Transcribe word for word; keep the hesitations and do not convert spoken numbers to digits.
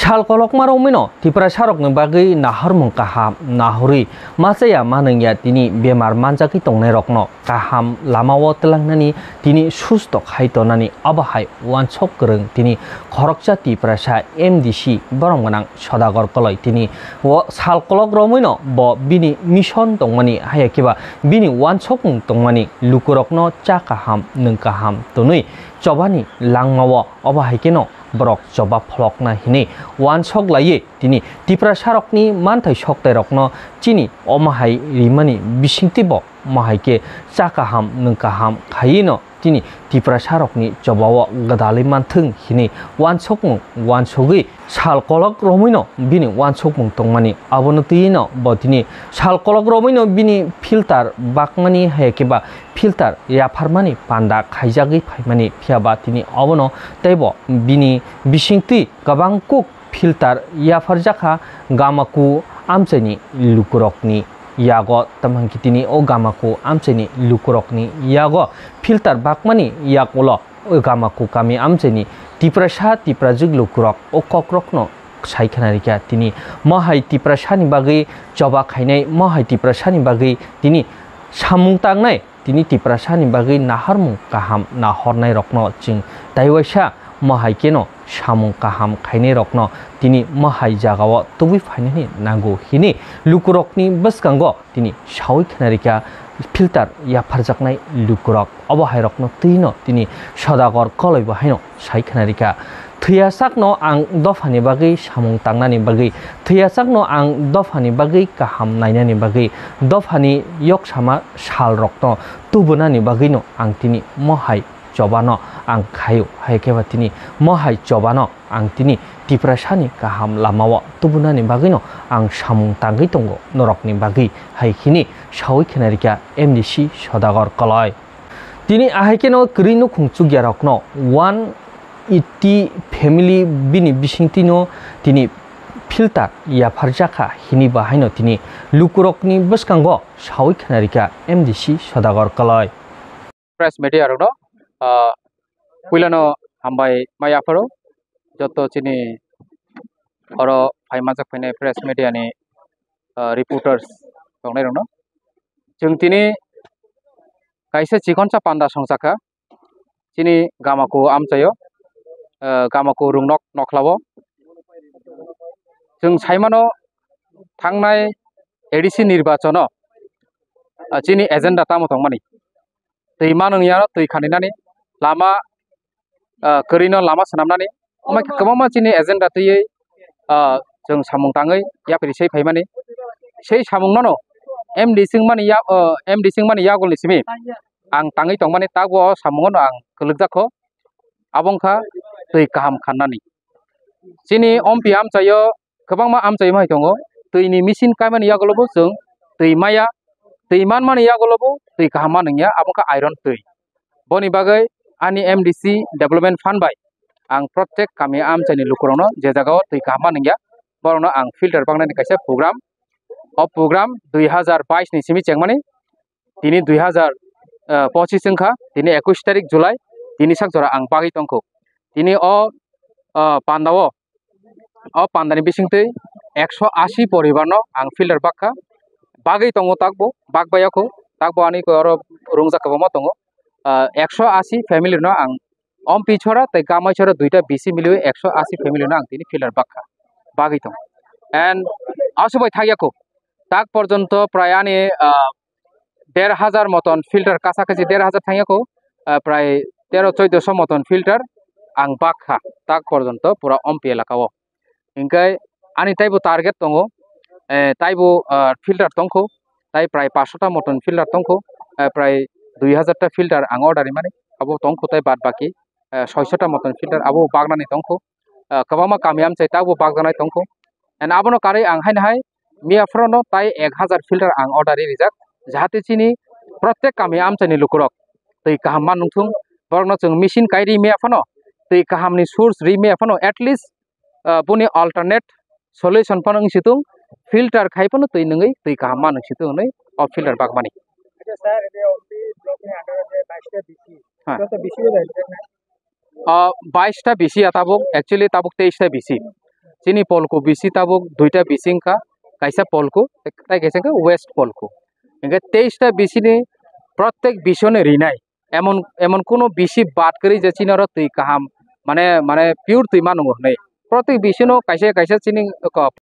Sal kolokma romwino Tiprasarokni bagwi nahormung kaham nahorwi machaya manwngya tini bemar manjagwi tongnairokno kaham lamao twlangnani tini susto khai tonani obo hai uansok kwrwng tini khoroksa Tiprasa M D C borom gwnang Sodagar Koloi tini o sal kolok romwino bo bini mission tongmani haiya khe ba bini uansokmung tongmani lukurokno cha kaham nwng kaham twnwi chobani langmao obo hai kheno borok choba pholokna hinwi uansok laiwi tini Tiprasarokni manthai soktairokno chini omo hai rimani bisingtwi bo omo hai khe cha kaham nwng kaham khaiwino tini Tiprasarokni chobao gwdalwi manthwng hinwi uansokmung uansogwi sal kolok romwino bini uansokmung tongmani abono twiwino bo tini sal kolok romwino bini filter bakmani haiya khe ba filter yapharmani panda khaijagwi phaimani phiya ba tini obono teibo bini bisingtwi kwbang kuk filter yapharjakha Gamaku amchaini lukurokni yago, tamo hwn khe tini o Gamaku amchaini lukurokni yago filter bakmani yak ulo o Gamaku kami amchaini Tiprasa Tiprajwk lukurok o kokrokno sai khna rikha tini mohai Tiprasani bagwi choba khainai, mohai Tiprasani bagwi tini samung tangnai. Tini Tiprasani bagwi naharmung kaham nahornairokno chwng taiwaisa mohai kheno samung kaham khainairokno tini mohai jagao tubui phainani nango hini lukurokni bwskango tini saui khna rikha filter yapharjaknai lukurok. Obo hairokno twino tini Sodagar Koloi bo haino sai khna rikha. Thwiyasakno ang dophani bagwi samung tangnani bagwi, thwiyasakno ang dophani bagwi kaham nainani bagwi, dophani yoksama salrokno tubunani bagwino ang tini mohai chobano ang khaio, hai khe ba tini mohai chobano ang tini Tiprasani kaham lamao tubunani bagwino ang samung tangwi tongo norokni bagwi, hai hini saui khna rikha M D C Sodagar Koloi. Tini ahai kheno kwrwi nukhung chukyarokno one eighty family bini bisingtwino tini filter yapharjakha hini bahaino tini lukurokni bwskango saui khna rikha M D C Sodagar Koloi. Press media rokno, ah, puilano hambai ma yapharo joto chini oro phai manjak phainai press media ni, ah, reporters tongnairokno. Chwng tini kaisa chikonsa panda songchakha chini Gamaku amchaio, ah, Gamaku Rungnok nokhlao. Chwng saimano thangnai A D C nirbachano, ah, chini agenda tamo tongmani. Twi manwng ya twi khaninani lama, ah, kwrwino lama swnamnani. Omo khe kwbangma chini agenda twiwi, ah, chwng samung tangwi yapri sei phaimani. Sei samungno no M D C wngmani ya, ah, M D C wngmani yagulni simi ang tangwi tongmani, takbo o samungono ang kwlwkjakho. Abo wngkha twi kaham khannani. Chini ompi amchaio kwbangma amchaima hai tongo. Twini machine kaimani yagulobo chwng twi maya, twi manmani yagulobo twi kaham manwngya, abo wngkha iron twi. Boni bagwi ani M D C Development Fund bai ang protek kami amchaini lukurokno je jagao twi kaham manwngya, borokno ang filter baknani kaisa program. O program dui hazar bais ni simi chengmani, tini dui hazar pochis wngkha, tini ekush tarik July, tini sak jora ang bagwi tongkho. Tini o, ah, pandao, o pandani bisingtwi ekso asi poribarno ang filter bakha. Bagwi tongo takbo, bakbaiya kho, takbo ani oro rungjak kwbangma tongo. Ah, ekso asi family no ang Ompi chora tei Gamai chora duita B C miliwi ekso asi family no ang tini filter bakha, bagwi tongo. And aswk bai thakya kho, tak porjonto prai ani, ah, der hajar moton filter kasa kasi der hajar thangya kho, ah, prai tero choidoso moton filter ang bakha tak porjonto pura Ompi elaka o. Hinkhe ani taibo target tongo, eh, taibo, ah, filter tongkho, tai prai paanch sho ta moton filter tongkho, eh, prai dui hajar ta filter ang order rimani abo tongkho, tai bad baki, eh, soi sho ta moton filter abo baknani tongkho. Ah, kwbangma kami amchai tabuk bakjaknai tongkho. And abono karwi ang haino hai miya phorono tai ek hajar filter ang order ri rijak, jahate chini protek kami amchaini lukurok twi kaham man nungthung. Borokno chwng machine kai ri maya phano, twi kahamni source ri maya phano, at least, ah, boni alternate solution phano wng situng, filter khai phano twi nungwi twi kaham man nung situng hinwi o filter bakmani. Acha sir, ede ompi block ni under e baishta B C. Ha. Joto B C bai. Ah, baishta B C ya tabuk, actually tabuk teishta B C. Chini polku bisi tabuk duita bisi wngkha, kaisa polku tei kaisa wngkha west polku. Hingke teis ta bisi ni protek bisi no rinai, emon emon kuno bisi bad kwrwi je chini oro twi kaham, mane mane pure twi ma nungo hwnwi. Protek bisi no kaisa kaisa chini